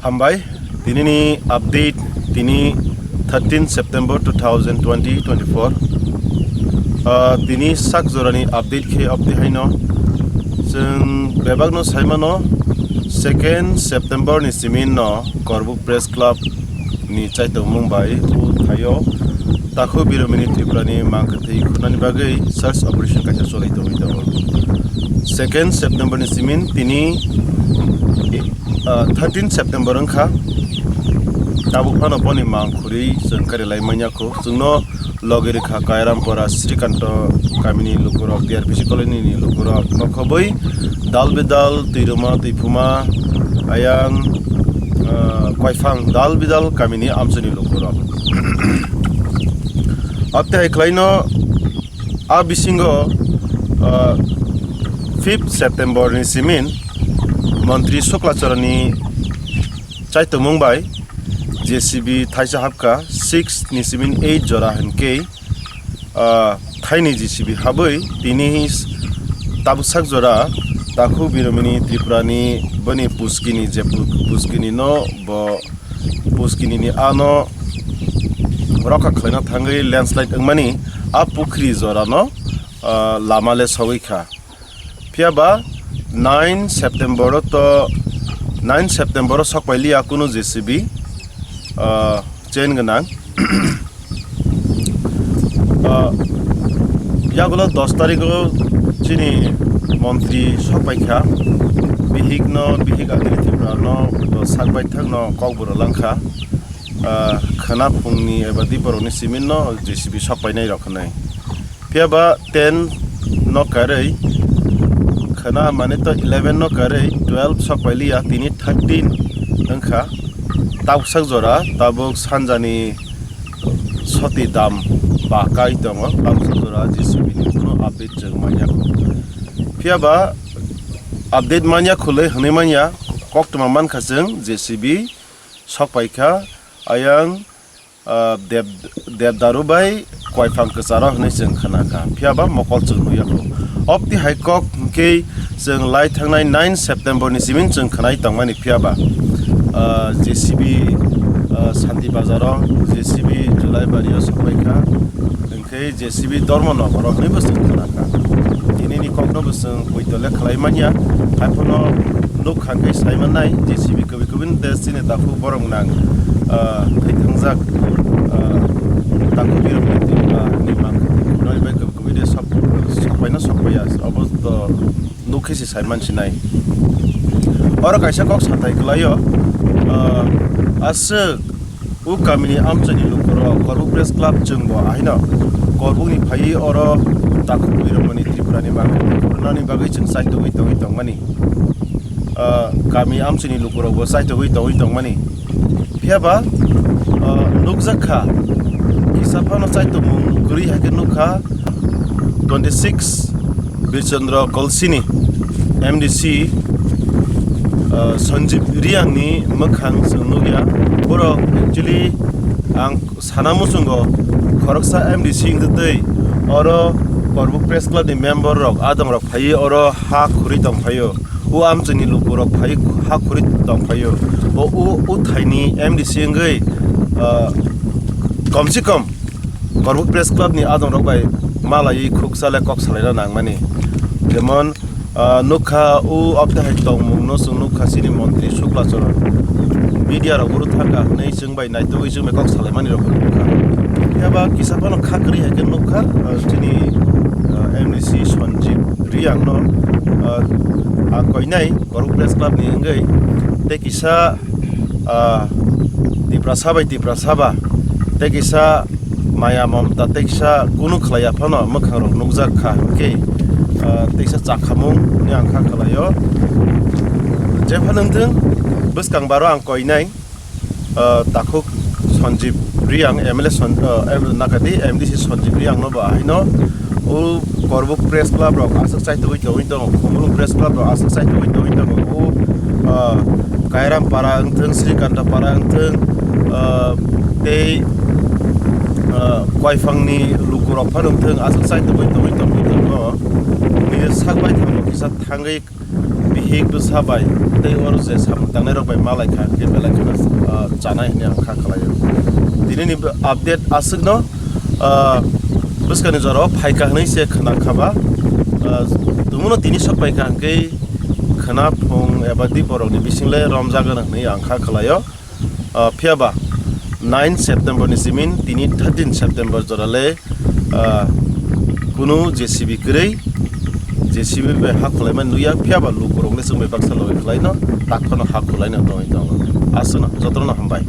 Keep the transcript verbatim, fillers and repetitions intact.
Hambai, tinini update, tini thirteen September two thousand twenty twenty-four. Ah, tini sak jorani update khe update haino. Chwng bebakno saimano, second September ni simin no Korbuk Press Club ni chaitokmung bai o thaio Takhuk Biromini Tripura ni mangkwthwi khunani bagwi search operation kaisa cholai tongwi tongo. Second September ni simin tini, ah, thirteen September wngkha. Tabuk phano boni mang khurwi chwng kari lai manya kho. Chwngno logi rikha Kairampura Srikanto kamini lukurok, T R P C colony ni lukurok, nokhobwi dal bidal, twiruma, twiphuma, ayang, ah, koiphang dal bidal kamini amchini lukurok. Abtwi hai khlaino a bisingo, ah, fifth September ni simin Montri Suklachorani chaitokmung bai J C B thaisa hapkha, six ni simin eight jora hinkhe, ah, thaini J C B habwi tini tabuksak jora Takhuk Biromini Tripura ni boni puskini je pu-, puskini no bo puskini ni ano rokha khlaina thangwi landslide wngmani a pukhri jorano, ah, lama le sogwi kha. Phiya ba nine September o to, nine September o sokpai liya kunu J C B, ah, chain gwnang. Ah, yagulo dos tarikh o chini montri sokpai kha, bihik no, bihik agini Tripura no, bo sak bai thak no kokborok lang kha. Ah, khwna phungni eba diporokni simin no J C B sokpainai rok hinwi. Phiya ba ten no karwi, khwna mane to eleven no karwi, twelve sokpai liya, tini thirteen wngkha. Tabuksak jora, tabuk sanjani soti dam ba kai tongo, tabuksak jora J C B ni kuno update chwng manya kho. Phiya ba update manya khulwi hinwi manya, koktwma mankha chwng J C B sokpai kha, ayang, ah, Deb-, Debdaru bai koiphang kwcharo hinwi chwng khna kha, phiya ba mokol chwng nukya kho. Obtwi hai kok hinkhe chwng lai thangnai nine September ni simin chwng khnai tongmani, phiya ba, ah, J C B, ah, Santi Bazar o, J C B Julai Bari o sokpai kha. Khe J C B dormo nokoro hinwi bo chwng khna kha. Tinini kokno bo chwng poito le khlai manya. Haiphano nuk kha khe sai mannai J C B kwbwi kwbwi de chini takhuk borok nang, ah, thai thangjak, ah, takhuk birok ni, ah, ni mang khunai bai kwbwi kwbwi de sok, sok bai no sok bai ya. Obo to nuk khe se sai man sinai. Oro kaisa kok sathai kwlaio, ah, aswk o kamini amchaini lukurok Korbuk Press Club chwngbo ahaino Korbukni phaiwi oro takhuk biromani Tripurani bagwi khornani bagwi chwng chaitogwi tongwi tongmani, ah, kami amchaini lukurokbo chaitogwi tongwi tongmani. Phiya ba, ah, nukjak kha, kisa phano chaitokmung kwrwi hai khe nukha, twenty six Birchandra Kolsini M D C, ah, Sanjib Riangni mwkhang chwng nukya. Borok actually ang sana muchungo khoroksa M D C wngtwi oro Korbuk Press Club ni member rok, adong rok phaiwi oro ha khurwi tong phaio. O amchaini lukurok phai ha khurwi tong phaio. Bo o, o thaini M D C wngwi, ah, kom se kom Korbuk Press Club ni adong rok bai malaiwi khuksa le kok salaina nangmani. Jemon, ah, nukha o obtwi hai tongmung no chwng nukha chini montri Suklacharan media rok oro thangkha hwnwi chwng bai naitugwi chwng bai kok salaimani rok nukha. Phiya ba kisa phano kha kwrwi hai khe nukha, ah, chini, ah, M D C Sanjib Riang no, ah, ang koinai Korbuk Press Club ni wngwi tei kisa, ah, Tiprasa bai Tiprasa ba tei kisa maya mamta tei kisa kunu khlaiya phano mwkhang rok nukjak kha hinkhe, ah, tei kisa chakhamung ni ang kha khlaio. Jephano wngthung bwskang baro ang koinai, ah, takhuk Sanjib Riang, M L A San-, ah, M-, nakadi M D C Sanjib Riang no ba haino o Korbuk Press Club rok aswk chaitugwi tongwi tongo, Khumulwng Press Club rok aswk chaitugwi tongwi tongo, o, ah, Kairam Para wngthung, Srikanta Para wngthung, ah, tei, ah, Koiphangni lukurok phano wngthung, aswk chaitugwi tongwi tongwi tongo. Nini sak bai thango kisa thangwi bihik Ek bwsa bai tei oro je samung tangnai rok bai malai kha, hwnkhe belai kheno, ah, chanai hwnwi ang kha khlaio. Tinini update aswkno, ah, bwskangni jorao phaikha hwnwi se khna kha ba, ah, tumuno tini sok paikha hwnkhe khna phung eba di borokni bising le romjago hwnwi ang kha khlaio. Ah, phiya ba nine September ni simin tini thirteen September jora le, ah, kunu J C B kwrwi, J C B bai ha khwlaima nukya, phiya ba lukurok le chwng bai baksa logi khwlaino, tak phano ha khwlaino tongwi tongo. Aswkno jotono hambai.